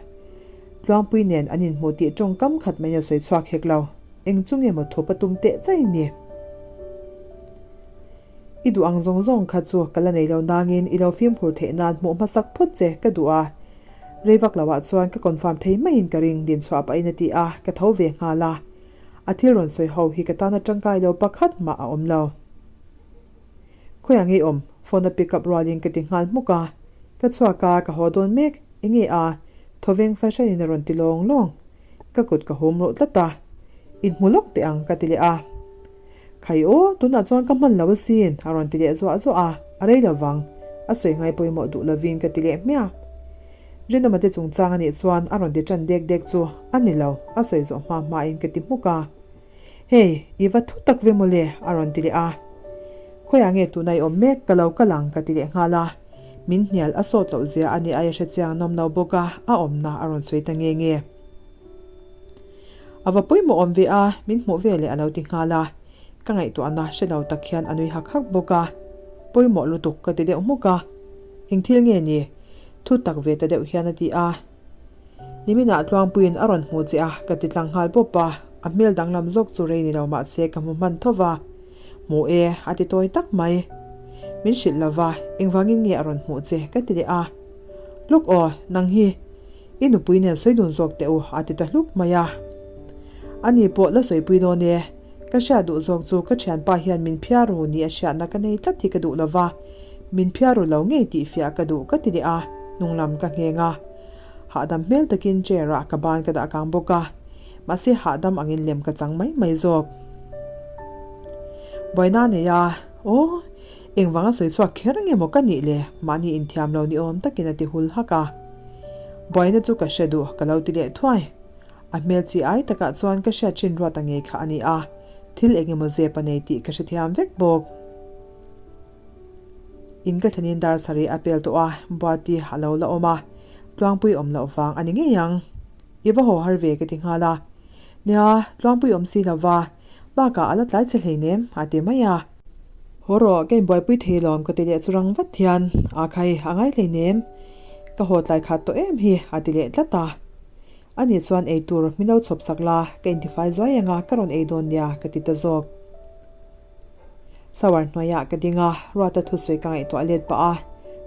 Tluangpui nen an inhmuh tih tawngkam khat mai a sawi chhuak hek lo. Eng chu nge maw thup a tum teh chai ni? I duh ang zawng zawng kha chu ka la nei lo nangin i lo fimkhur theih nan hmuh hmasak phawt che ka duh a. Rei vak loah chuan ka confirm thei maiin ka ring din chhuah pahin a ti a, ka tho ve nghal a. A thil rawn sawi ho hi ka tana tangkai lo pakhat mah a awm lo. Khawiah ngei awm? Phone a pick up rualin ka ti nghal hmuk a. Ka chhuak a, ka haw dawn mek. Enge a? Thawveng fahranin a rawn ti lawng lawng. Ka kut ka hum ruh tlat a. Inhmu lawk teh ang ka ti leh a. Khai aw, tunah chuan ka hman lo asin a rawn ti leh zuah zuah a. A rei lo vang. A sawi ngai pawimawh duh lovin ka ti leh hmiah. Rinawma te chungchang anih chuan a rawn ti tan dek dek chu a ni lo, a sawi zawh hma hmain ka ti hmuk a. Hei, i va thu tak ve mawle, a rawn ti leh a. Khawiah nge tuna i awm mek, ka lo kal ang, ka ti leh nghal a. Min hnial a sawt loh zia a ni ai a hre chiang nawm lo bawk a, a awmna a rawn sawi ta nge nge. A va pawimawh awm ve a, min hmuh ve leh a lo ti nghal a. Ka ngaihtuahna hre lo tak hian a nui hak hak bawk a. Pawimawh lutuk ka ti deuh hmuk a. Eng thil nge ni? Thu tak ve ta deuh hian a ti a. Niminah Tluangpuiin a rawn hmu che a, ka ti tlang nghal pawp a, a hmel danglam zawk chu rei ni lo mahse ka hmu hman tho va. Hmu e, a ti tawi tak mai. Min hrilh lo va, engvangin nge a rawn hmuh che ka ti leh a. Luk aw, nang hi i nupui nen sawi dun zawk teh u, a ti ta hluk mai a. Ani pawh la sawipui dawn e, ka hriat duh zawk chu ka thianpa hian min phiar ru ni a hriatna ka nei tlat hi ka duh lo va, min phiar ru lo ngei tih fiah ka duh ka ti leh a, hnunglam ka ngheng a. Hahdam hmel takin chair ah ka ban ka dah kang bawk a, mahse hahdam angin lem ka chang mai mai zawk. Buaina a nei a, aw, engvang a sawi chhuak kher nge maw ka nih le, mahni inthiam lo ni awm takin a ti hul hak a. Buaina chu ka hre duh ka lo ti leh thuai. A hmel chi ai takah chuan ka hriat thin ruat a ngei kha a ni a, thil eng emaw zep a nei tih ka hrethiam vek bawk. In ka thlenin dar sarih a pel tawh a, Buati a lo la awm a, Tluangpui awm loh vang a ni ngei ang. I va haw har ve ka ti nghal a. Nia, Tluangpui awm si lo va, bakah a la tlai che hleinem a ti mai a. Haw rawh, ka inbuaipui thei lawm ka ti leh chu rang vat hian, A khai, a ngai hleinem. Ka haw tlai khat tawh em hi a ti leh tlat a. Ani chuan ei tur min lo chhawp sak la, ka intifai zuai ang a, ka rawn ei dawn nia ka ti ta zawk. Shower hnuaiah ka ding a, Ruata thusawi ka ngaihtuah let pah a.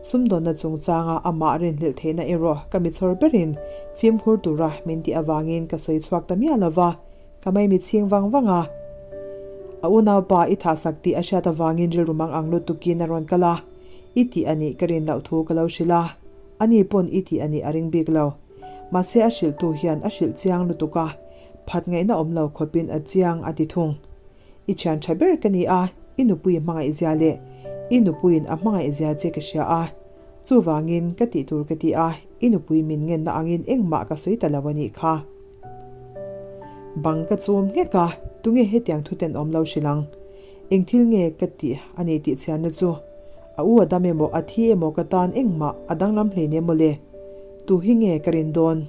Sumdawnna chungchanga amah rinhlelh theihna erawh ka michhawr berin fimkhur tura min tih avangin ka sawi chhuak ta miah lo va, ka mai mitchhing vang vang a. A unaupa i thahsak tih a hriat avangin rilru mang ang lutukin a rawn kal a, i tih a nih ka rin loh thu ka lo hrilh a, ani pawn i tih a nih a ring bik lo. Mahse a hrilhtu hian a hrilh chiang lutuk a, phat ngaihna awm lo khawpin a chiang a ti thung. I thian tha ber ka ni a, i nupui hmangaih zia leh i nupuiin a hmangaih zia che ka hria a. Chuvangin, ka tih tur ka ti a, i nupui min ngenna angin engmah ka sawi ta lo a nih kha. Bang ka chum nghek a, tunge hetiang thu tenawm lo hrilh ang? Eng thil nge ka tih a ni tih chhianna chu? A u a dam emaw, a thi emaw ka tan engmah a danglam hleinem mawle. Tu hi nge ka rin dawn?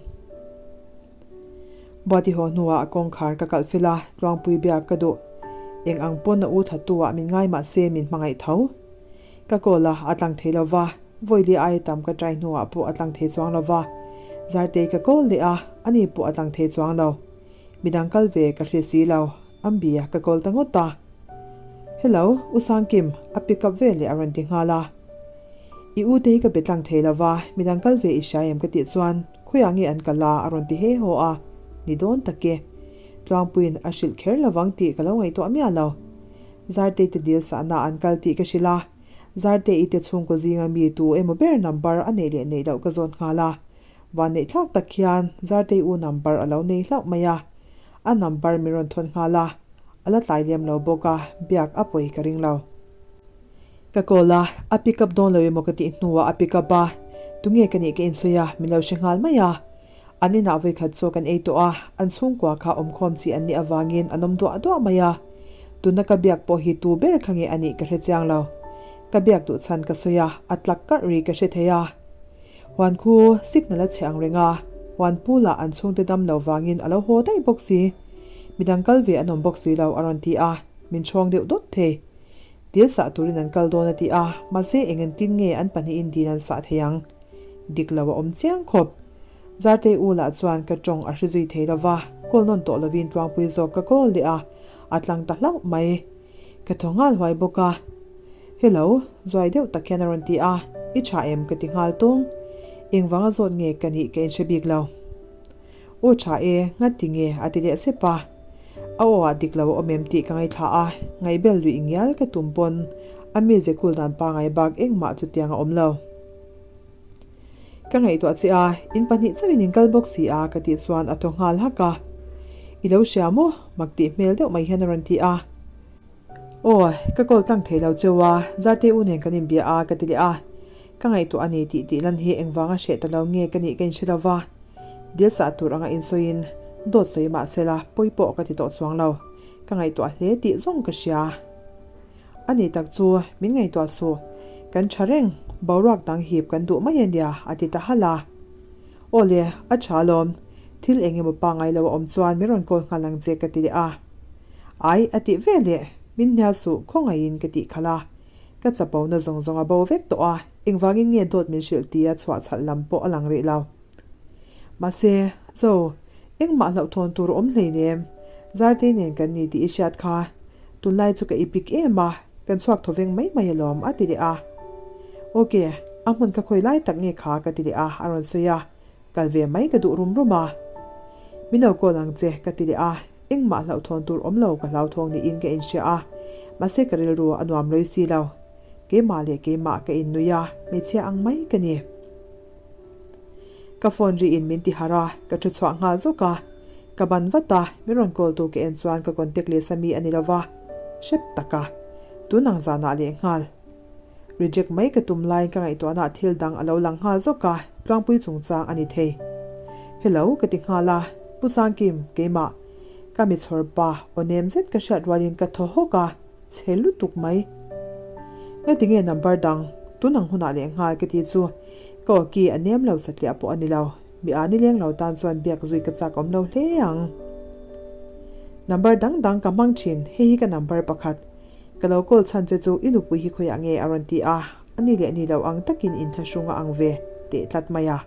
Buati haw hnuah kawngkhar ka kalh fel a, Tluangpui biak ka duh. Eng ang pawn a u thattu ah min ngai mah se min hmangaih tho. Ka call a, a tlang thei lo va, vawili aia tam ka try hnuah pawh a tlang thei chuang lo va. Zartei ka call leh a, ani pawh a tlang thei chuang lo. Midang kal ve ka hre si lo, Ambi a ka call ta ngawt a. Hello, U Sangkim, a pick up ve leh a rawn ti nghal a. I u te hi ka be tlang thei lo va, midang kal ve i hria em ka tih chuan khawiah nge an kal a a rawn ti he haw a, ni dawn tak e. Tluangpuiin a hrilh kher lovang tih ka lo ngaihtuah miah lo. Zartei te dil sahna an kal tih ka hrilh a, Zartei te chhungkaw zinga mi tu emaw ber number a neih leh neih loh ka zawt nghal a. Vanneihthlak tak hian Zartei u number a lo nei hlauh mai a, a number min rawn thawn nghal a, a la tlai lem lo bawk a, biak a pawi ka ring lo. Ka call a, a pick up dawn lo emaw ka tih hnuah a pick up a, tunge ka nih ka insawi a, min lo hre nghal mai a. An inah vawikhat chaw kan ei tawh a, an chhungkua kha awmkhawm chi an nih avangin an awm duah duah mai a. Tuna ka biak pawh hi tu ber kha nge a nih ka hre chiang lo. Ka biak duh chhan ka sawi a, a tlak karh ri ka hre thei a. Huan khu signal a chhe ang reng a, huan pool ah an chhungte dam lo vangin a lo haw daih bawk si. Midang kal ve an awm bawk si lo a rawn ti a, min chhawng deuh dawt thei. Dil sah turin an kal dawn a ti a, mahse eng entin nge an pahnihin dil an sah thei ang? Dik lo a awm chiang khawp. Zartei u lah chuan ka tawng a hre zui thei lo va, call nawn tawh lovin Tluangpui zawk ka call leh a, a tlang ta hlauh mai. Ka thaw nghal huai bawk a. Hello, zuai deuh tak hian a rawn ti a, i tha em ka ti nghal tung. Engvanga zawt nge ka nih ka inhre bik lo. Aw tha e, nghat ti nge a ti leh sep a. A aw ah dik lo a awm em tih ka ngaithla a, ngaihbel luih ngial ka tum pawn a mi ze kul dan pangai bak engmah chutiang a awm lo. Ka ngaihtuah che a, in pahnih chauhin in kal bawk si a ka tih chuan a thaw nghal hak a. I lo hria maw? Mak tih hmel deuh mai hian a rawn ti a. Aw, ka call tlang thei lo cheu a, Zarte u nen kan inbia a ka ti leh a. Ka ngaihtuah a ni tih tih lan hi engvanga hreh ta lo nge ka nih ka inhre lo va. Dil sah tur anga insawiin dawt sawi mah sela pawi pawh ka ti tawh chuang lo. Ka ngaihtuah hle tih zawng ka hria. A ni tak chu min ngaihtuah suh. Kan tha reng, boruak dang hip kan duh mai a nia a ti ta halh a. Aw le, a tha alawm. Thil eng emaw pangngai lo a awm chuan min rawn call nghal ang che ka ti leh a. Ai, a tih ve leh, min hnial suh khawngaihin ka tih khalh a. Ka chapona zawng zawng a bo vek tawh a, engvangin nge dawt min hrilh tia chhuah chhalh lam pawh a lang rih lo. Mahse, Zo, engmah hlauhthawn tur awm hleinem, Zartei nen kan ni tih i hriat kha. Tunlai chu ka i pik em a, kan chhuak thaw veng mai mai alawm a ti leh a. Ok, a hmun ka khawi lai tak nge kha ka ti leh a, a rawn sawi a. Kal ve mai ka duh rum rum a. Min lo call ang che ka ti leh a, engmah hlauhthawn tur awm lo ka hlauthawng niin ka inhria a, mahse ka rilru a nuam lawih si lo. Keimah leh keimah ka innui a, hmeichhia ang mai ka ni. Ka phone ri in min ti harh a, ka thu chhuah nghal zawk a. Ka ban vat a, min rawn call tu ka en chuan ka contact list ami a ni lo va, hrep tak a. Tun ang zanah leh nghal. Reject mai ka tum laiin ka ngaihtuahna ah thil dang a lo lang nghal zawk a, Tluangpui chungchang a ni thei. Hello ka ti nghal a, Pu Sangkim, keimah. Ka mi chhawr pa, aw nem zet ka hriat rualin ka thaw hawk a, chhe lutuk mai. Ngati nge number dang, tun ang hunah leh nghal ka ti chu ka aw ki a nem lo satliah pawh a ni lo, mi a ni leng lo tan chuan biak zui ka chak awm lo hle ang. Number dang dang ka hmang thin, hei hi ka number pakhat. Ka lo call chhan che chu i nupui hi khawiah nge a rawn ti a, a ni leh ni lo ang takin inthlahrung a ang ve teh tlat mai a.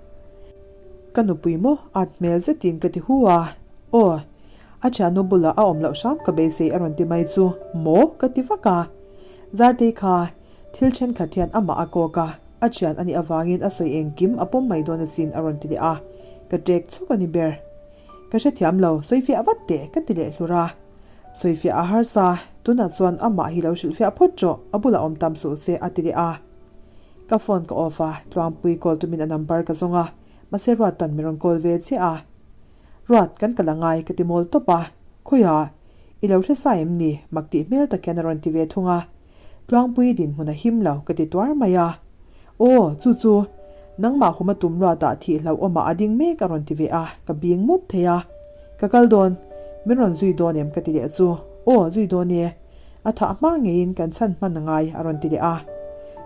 Ka nupui maw at hmel zetin ka ti hu a, aw, a thiannu bulah a awm loh hram ka beisei a rawn ti mai chu maw ka ti vak a. Zartei kha thil thenkhat hian amah a kawk a, a thian a nih avangin a sawi engkim a pawm mai dawn asin a rawn ti leh a, ka tek chuk a ni ber. Ka hrethiam lo, sawifiah vat teh ka ti leh hlur a. Sawifiah a harsa, tunah chuan amah hi lo hrilhfiah phawt rawh, a bulah awm tam suh che a ti leh a. Ka phone ka off a, Tluangpui call tumin a number ka zawng a, mahse Ruat tan min rawn call ve chiah a. Ruat, kan kal angai ka ti mawl tawp a, khawiah, i lo hre sa em ni? mak tih hmel tak hian a rawn ti ve thung a. Tluangpui dinhmun a him lo ka ti tuar mai a. Aw, chu chu, nangmah huma tum luatah thih hlauhawmah a ding mek a rawn ti ve a, ka bing mup thei a. Ka kal dawn, min rawn zui dawn em ka ti leh chu. Aw, zui dawn e. A thah hma ngeiin kan chhan hman a ngai a rawn ti leh a.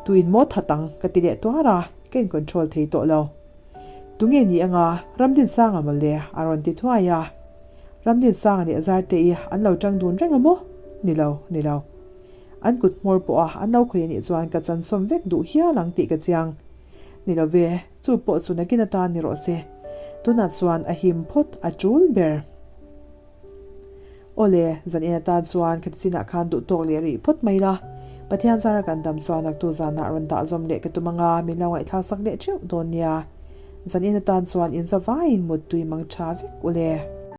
Tuin maw that ang ka ti leh tuar a, ka in control thei tawh lo. Tunge ni anga Ramdinsanga mawle a rawn ti thuai a. Ramdinsanga leh Zartei an lo tang dun reng a maw? Ni lo, ni lo. An kut hmawr pawh a an lo khawi anih chuan ka chansawm vek duh hial ang tih ka chiang. Ni lo ve, chu pawh chu nakin atan ni rawh se. Tunah chuan a him phawt a tul ber. Awle, zan en atan chuan khati chinah khan duh tawk leh rih phawt mai la. Pathian zara kan dam chuan naktu zanah rawn dah zawm leh ka tum anga min lo ngaihthlak sak leh theuh dawn nia. Zan en atan chuan inzavaiin muttui mang tha vek ule.